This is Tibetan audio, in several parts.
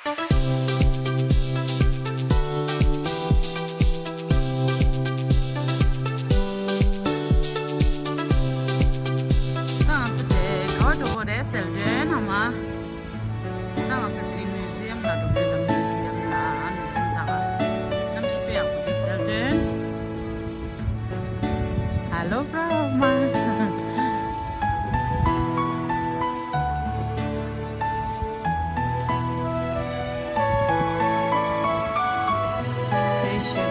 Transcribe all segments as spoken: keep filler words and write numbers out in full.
ད་ང་ཚོ་དེ་ག་པར་འགྲོ་དགོས་རེད་ཟེར་དོན་ནམ། ད་ང་ཚོ་དེ་རིང་མིའུ་ཟི་ཡམ་ལ་འགྲོ་གི་ཡོད། ད་མིའུ་ཟི་ཡམ་ལ། མིའུ་ཟི་ཡམ་ད་ག་གནམ་གཤིས་དཔེ་ཡག་པོ་འདུག་ཟེར་དོན། Hello from Session.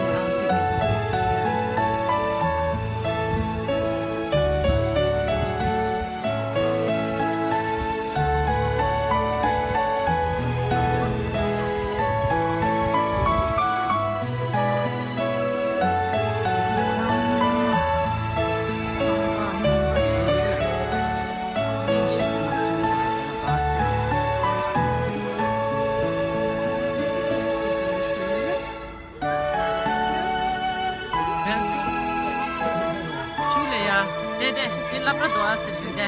ཤུགས་ལས་ཡ། དེ་དེ་དེ་སློབ་གྲྭ་འདུག་ཨ་ཟེར་དུས་དེ།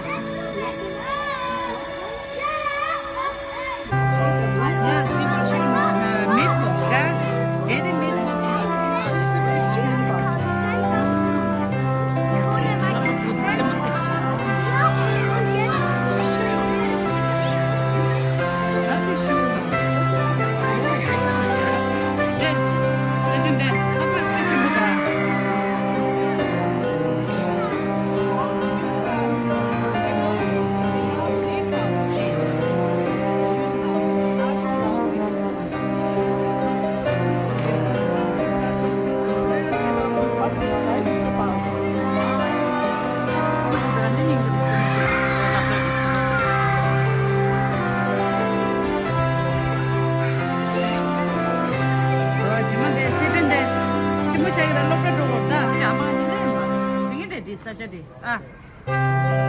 ཨ།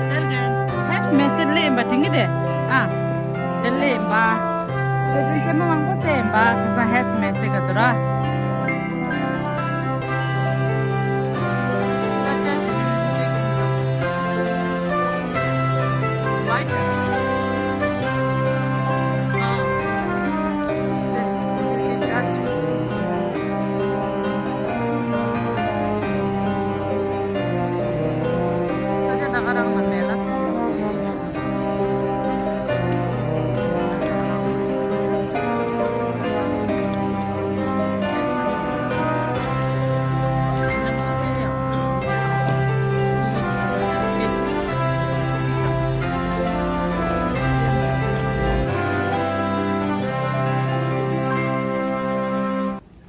ཟེར་དོན་ཧེབ་སི་མེ་སེ་ལེ་ཡིན་པ་དྲན་གི་དེ། ཨ། དེ་ལེ་ཡིན་པ། ཟེར་དོན་ཚེ་མ་མང་པོ་ཚེ་ཡིན་པ། ཁ་སང་ཧེབ་སི་མེ་སེ་ག་ཚོད་ར།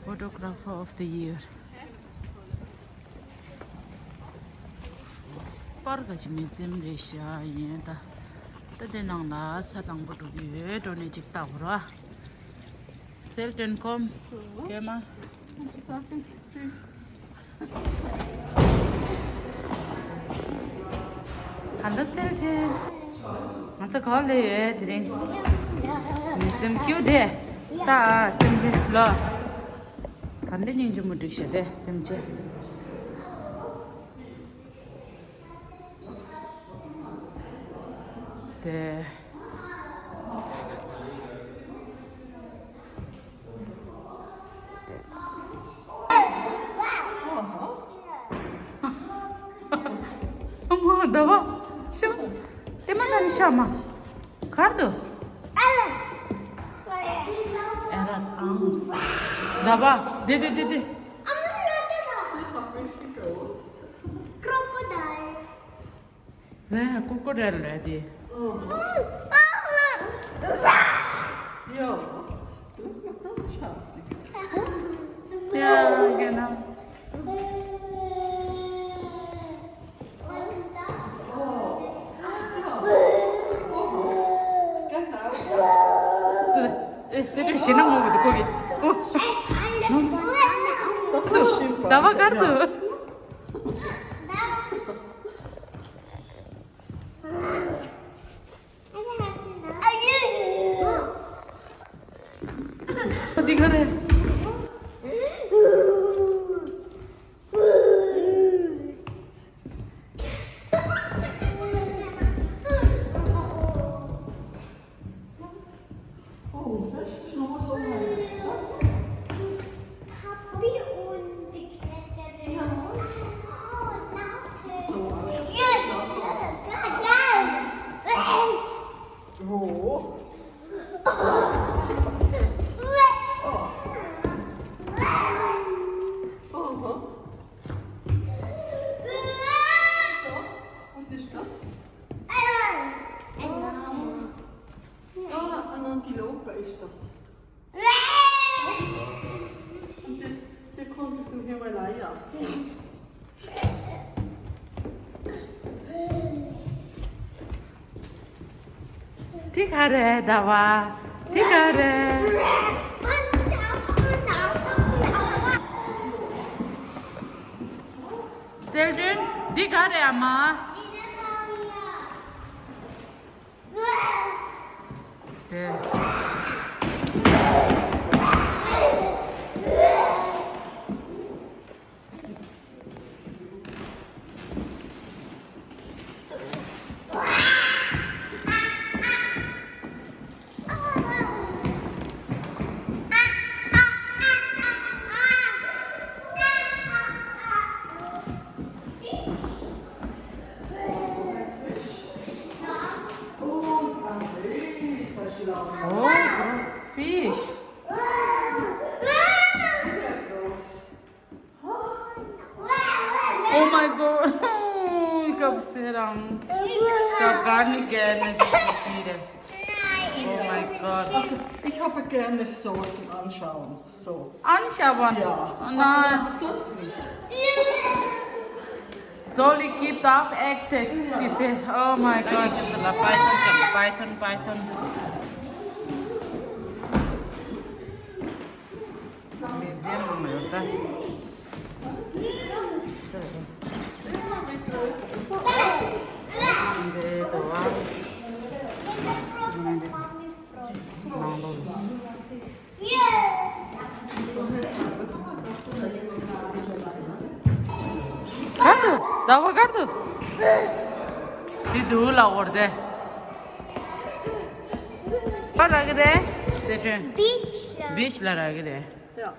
Photographer of the year. པར་ག་ཅི་མི་སེམས་རེ་ཤ་ཡིན་ད། ད་དེ་ནང་ལ་ཚ་དང་པོ་འགྲོ་གི་ཡོད། འགྲོ་ནས་ཅིག་ལྟ་བར་བ། ཟེར་དོན་ཁོམ་གེ་མ། ཧ་ལོ་སེལ་ཅན། ང་ཚོ་ག་པར་ལས་ཡོད་དེ་རིང་། མི་སེམས་སྐྱིད་དེ། ད་སེམས་ཅན་ལོ། ག་འདྲ་སྙིང་རྗེ་མོ་འགྲིག་ཤག་དེ་སེམས་ཅན། དེ། ཨ་མ་ཟླ་བ། ཤ། དེ་མ་ད་ནི་ཤ་མ། གར་དུ། ཟླ་བ། དེ་དེ་དེ་དེ། Crocodile. ལན་ཀོ་ཀོ་རེ་ལ་དེ། ཡ། ཡ་ག་ན། ཨེ་སེ་ཏྲེ་ཞེ་ན་མོ་གི་དུ་ཀོ་གི། ཟླ་བ་གར་དུ། འདི་ག་རེད། Oh, das ist noch so weit. Papi und die Kletterin. Ja. Oh, das ist so. Ja, ja, ja. Oh. Aha. Was ist das? Ja, eine Antilope ist das. Und der, der kommt aus dem Himalaya. དེ་ག་རེད་ཟླ་བ། དེ་ག་རེད། སེལ་ཏྲེན། འདི་ག་རེད་ཨ་མ། དེ། Oh, fish. Oh my God. Ich habe sehr Angst. Ich habe gar nicht gerne diese Tiere. Oh mein Gott. Also, ich habe gerne so zum Anschauen. So. Anschauen? Ja. Nein. Aber sonst nicht. Zolli gibt auch echte, diese. Oh mein Gott. Python, Python, Python. Museum ནང་ཡོད་ད། འདི་དོ་བ། ནང་ལོགས། གར་དུ། ཟླ་བ་གར་དུ། དེ་དུ་ལ་འོར་དེ། པ་ར་གི་རེད། སེ་ཏྲེན། Beach ལ། Beach ལ་ར་གི་རེད། Ja.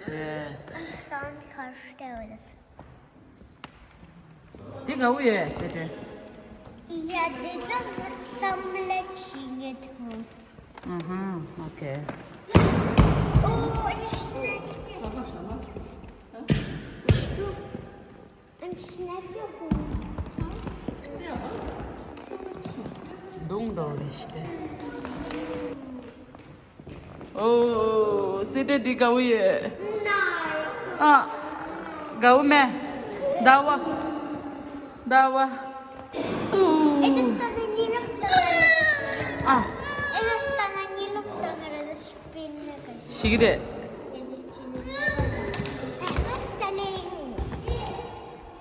ཨེ། Sandkastennareas. དེ་དགའ་བོ་ཡོད་ཟེར་དྲན། Ja, diese sammelt Dinge drauf. Mhm, okay. Oh, eine Schnecke. Eine Schnecke. Ja. Dunkel ist der. ཨོ། སེ་ཏྲེན་འདི་དགའ་བོ་ཡོད། ཨ། དགའ་བོ་མེད། ཟླ་བ། ཟླ་བ། ཨུ། ཨ། ཞིག་རེད།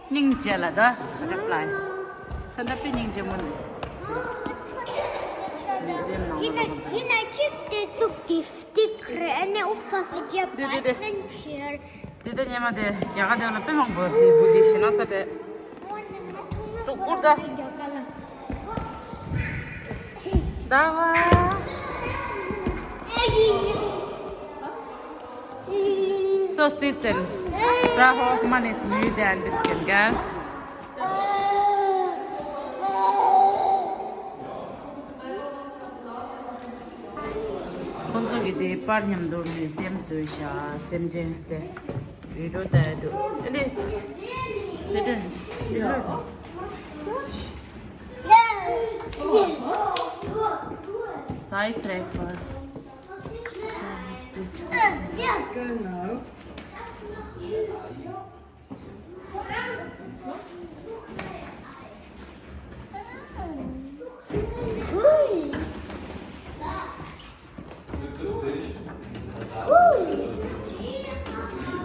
སྙིང་རྗེ་ལ་ད་རེ་ཕ་ལའི། ས་འདྲ་པའི་སྙིང་རྗེ་མོ་ནི། ཡིན་ན་ཡིན་ན་གཅིག་དེ་ཚུགས་ཀྱི་སྟིག་རེད། ཨ་ནི་ཨུ་ཕ་སི་རྒྱབ་དེ་དེ་དེ། པ་སེན་ཆེར། དེ་ད་ཉི་མ་དེ་རྒྱ་གར་དེ་ལ་དཔེ་མང་པོ་དེ་བུ་དེ་ཞེ་ན་ས་དེ། སུ་ཀུར་ད། ཟླ་བ། So sitzen. Frau Hoffmann ist müde ein bisschen, gell? ཁོང་ཚོ་གི་དེ་པར་མཉམ་དུ་མིའུ་ཛི་ཡམ་བཟོས་ཤག་སེམས་ཅན་དེ་བི་ཌིའོ་ལྟ་ཡ་འདུག་ཨ་ནི་སེ་ཏྲེན་འདི་ལོས། Zeitreffer. Genau.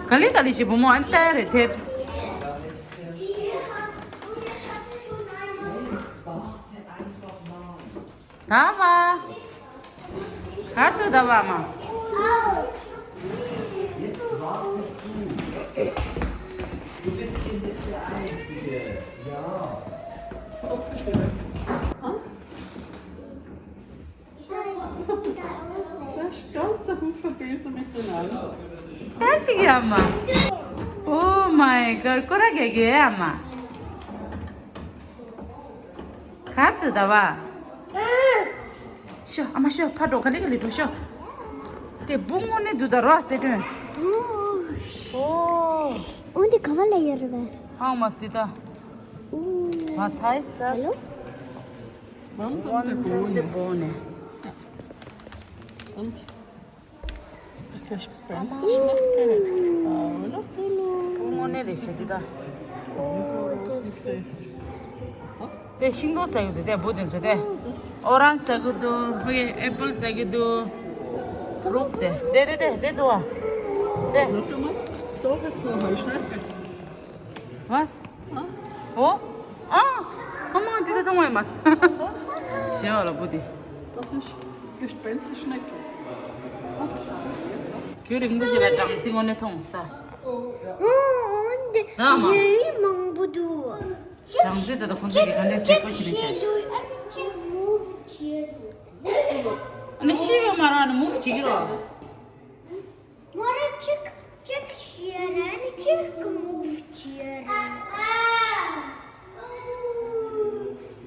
ག་ལེ་ག་ལེ་བྱེད། བུ་མོ་ཨ་ནི་ལྟ་ཡ་རེད་དེབ། ད་བ། གར་དུ་ད་བ་མ། Jetzt wartest du. Du bist hier nicht der Einzige. Ja. Doch, bestimmt. Hm? Ich habe was gefunden. Ganze Haufen Bilder miteinander. ད་ཅིག་ཡ་མ། Oh my god, ཀོ་ར་གེ་གེ་ཡ་མ། གར་དུ་ད་བ། ཤོ་ཨ་མ་ཤོ་ཕ་འགྲོ་ག་ལེ་ག་ལེ་འགྲོ་ཤོ། དེ་བུ་དངོས་གནས་འདུག་ད་རོ་སེ་ཏོན། ཨོ། འོན་ཏེ་ག་བ་ལ་ཡོད་རེད་བ། ཧང་མ་སི་ད། ཨོ། What size does? Hello? One twenty-four. Eine ganz schnackere. Oder? དངོས་གནས་རེད་ཤག་འདི་ད། དེ་ཤིང་ཏོག་ཟ་གི་འདུག་དེ་བུ་དེ་ཚོ་དེ། ཨོ་རན་ཇི་ཟ་གི་འདུག་ཧོ་ཡེ་ཨེ་པལ་ཟ་གི་འདུག Fruit དེ་དེ་དེ་དེ་དེ་འདུག་ཨ། དེ། Guck mal, da hat's eine Heuschnecke. Was? ཨོ། ཨ། ཨ་མ་འདི་ད་མཐོང་བ་ཡིན་མ། ཞེས་པ་ལ་བུ་དེ། Das ist Gespensterschnecke. ཁྱོད་རིང་པོ་ཞིག་ལ་སྦྲང་རྩི་དངོས་གནས་མཐོང་ས། ཨོ་འདི་ཡོད་མང་པོ་འདུག་སྦྲང་རྩི་ད་ལྟ་ཁོང་ཚོས་ཀྱི་ག་འདྲ་བྱེད་དགོས་བྱེད་ནས་བྱས་ཤག་ཨ་ནི་ཤི་ཡོད་མ་ར་ནི་move བྱེད་ཀྱི་རོ། མོ་ར་གཅིག་གཅིག་ཤེས་རན་གཅིག་move་བྱེད་རན།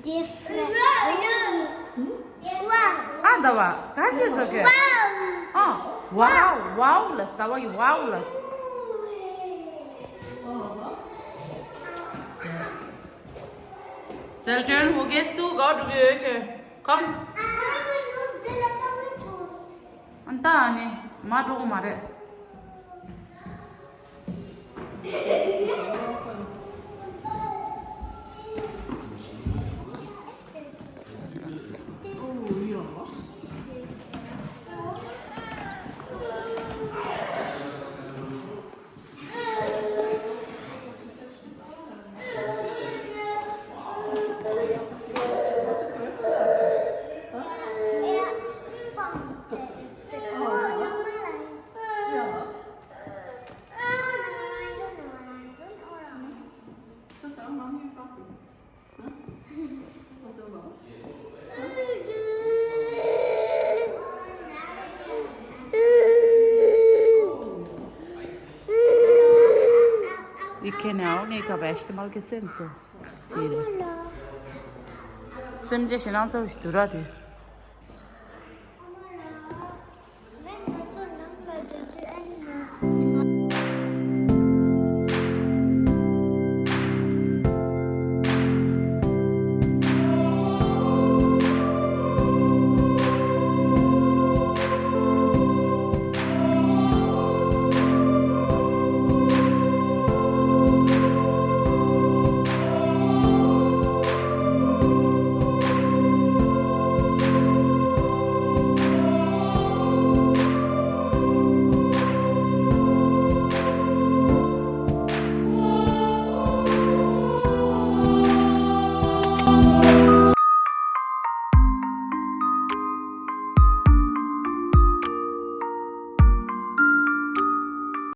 Different. Wow. ཨ་ད་བ་ག་ཅི་བཟོ་གི། Wow. ཨ། Wow, wow ལ་ཟ་བ་ཡི་wow ལ། Selton, wo gehst du? Go to the Come. ཨན་ད་ཨ་ནི་མ་འགྲོ་གི་མ་རེད། Ich kenne auch nicht, aber erst mal gesehen so. Viele. Sind ja schon so, ich tue das.